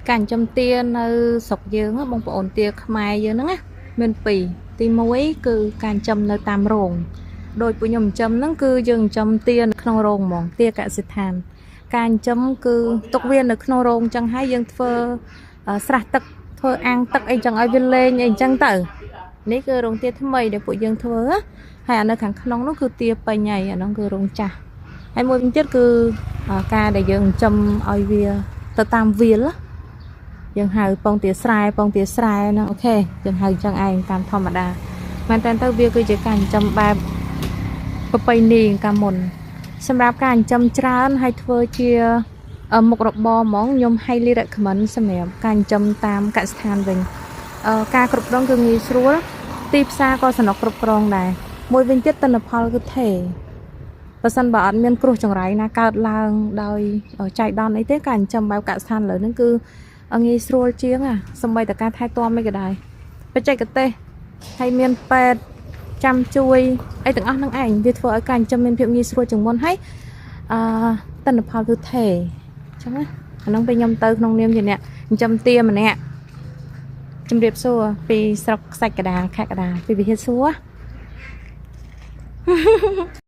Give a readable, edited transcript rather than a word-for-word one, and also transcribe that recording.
ការចិញ្ចឹមទានៅស្រុកយើងណាបងប្អូនទាខ្មែរយើងហ្នឹងណាមានពីរទី1គឺការចិញ្ចឹមនៅតាមរោងដោយពួកខ្ញុំចិញ្ចឹមហ្នឹងគឺយើងចិញ្ចឹមទានៅក្នុងរោងហ្មងទាកសិដ្ឋាន ការចិញ្ចឹមគឺទុកវានៅក្នុងរោងអញ្ចឹងហើយយើងធ្វើស្រះទឹកធ្វើអាងទឹកអីចឹងឲ្យវាលេងអីចឹងទៅនេះគឺរោងទាថ្មីដែលពួកយើងធ្វើណាហើយអានៅខាងក្នុងនោះគឺទាពេញហើយអានោះគឺរោងចាស់ហើយមួយវិញទៀតគឺការដែលយើងចិញ្ចឹមឲ្យវាទៅតាមវាលណាយើងហៅពងទាស្រែពងទាស្រែហ្នឹង OK យើងហៅអញ្ចឹងឯងតាមធម្មតាមែនតើទៅវាគឺជាការចិញ្ចឹមបែបប្រពៃណីកាលមុន សម្រាប់ការចិញ្ចឹមច្រើនហើយធ្វើជាមុខរបរហ្មងខ្ញុំ highly recommend សម្រាប់ការចិញ្ចឹមតាមកសិដ្ឋានវិញការគ្រប់គ្រងគឺងាយស្រួលទីផ្សារក៏សំណុកគ្រប់គ្រងដែរមួយវិញទៀតទិន្នផលគឺថេរបើសិនបើអត់មានគ្រោះចង្រៃណាកើតឡើងដោយចៃដន្យអីទេការចិញ្ចឹមបែបកសិដ្ឋានលើហ្នឹងគឺងាយស្រួលជាងអាសម្បីតែការថែទាំអីក៏ដោយបច្ចេកទេសហើយមានពេទ្យចាំជួយអីទាំងអស់ហ្នឹងឯងវាធ្វើឲ្យការចិញ្ចឹមមានភាពងាយស្រួលជាងមុនហើយអឺទិន្នផលគឺថេរអញ្ចឹងណាអាហ្នឹងពេលខ្ញុំទៅក្នុងនាមជាអ្នកចិញ្ចឹមទាម្នាក់ជំរាបសួរពីស្រុកខ្សាច់កដាលខេត្តកដាលពីវិហារសួរ។